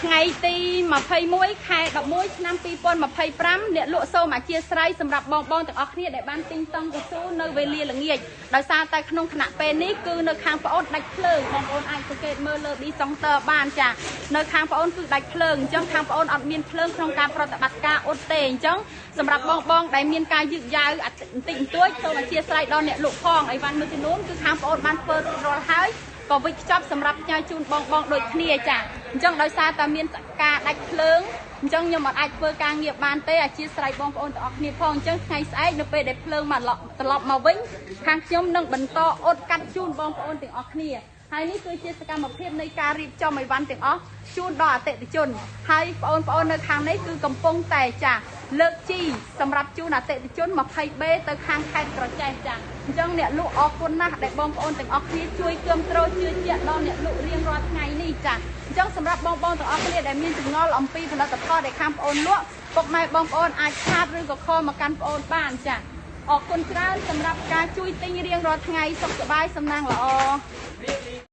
ថ្ងៃទី21ខែ11ឆ្នាំ2025អ្នកលក់សូមអធិស្ឋានសម្រាប់បងបងទាំងអស់គ្នាដែលបានទិញតង់កៅស៊ូនៅវេលាល្ងាចដោយសារតែក្នុងខណៈពេលនេះគឺនៅខាងប្អូនដាច់ភ្លើងបងប្អូនអាចសង្កេតមើលលើ disjoncteur បានចានៅខាងប្អូនគឺដាច់ភ្លើងអញ្ចឹងខាងប្អូនអត់មានភ្លើងក្នុងការប្រតិបត្តិការអ៊ុតទេអញ្ចឹងសម្រាប់បងបងដែលមានការយឺតយ៉ាវបន្តិចបន្តួចសូមអធិស្ឋានដល់អ្នកលក់ផងអីវ៉ាន់មួយចំនួនគឺខាងប្អូនបានធ្វើរួចរាល់ហើយក៏វិចខ្ចប់សម្រាប់ផ្ញើជូនបងបងដូចគ្នាចាអញ្ចឹងដោយសារតែមានការដាច់ភ្លើងអញ្ចឹងខ្ញុំអត់អាចធ្វើការងារបានទេអធិស្ឋានបងប្អូនទាំងអស់គ្នាផងអញ្ចឹងថ្ងៃស្អែកនៅពេលដែលភ្លើងមកត្រឡប់មកវិញខាងខ្ញុំនឹងបន្តអ៊ុតកាត់ជូនបងប្អូនទាំងអស់គ្នាហើយនេះគឺជាសកម្មភាពនៃការរៀបចំអីវ៉ាន់ទាំងអស់ជូនដល់អតិថិជនហើយបងប្អូននៅខាងនេះគឺកំពុងតែចាលើកជីសម្រាប់ជូនអតិថិជន 20B ទៅខាងខេត្តក្រចេះចាអញ្ចឹងអ្នកលក់អរគុណណាស់ដែលបងប្អូនទាំងអស់គ្នាជួយគាំទ្រជឿជាក់ដល់អ្នកលក់រៀងរាល់ថ្ងៃនេះចាអញ្ចឹងសម្រាប់បងប្អូនទាំងអស់គ្នាដែលមានចម្ងល់អំពីផលិតផលដែលខាងបងប្អូនលក់ពុកម៉ែបងប្អូនអាច chat ឬក៏ call មកកាន់បងប្អូនបានចាអរគុណច្រើនសម្រាប់ការជួយទិញរៀងរាល់ថ្ងៃសុខសប្បាយសំណាងល្អ។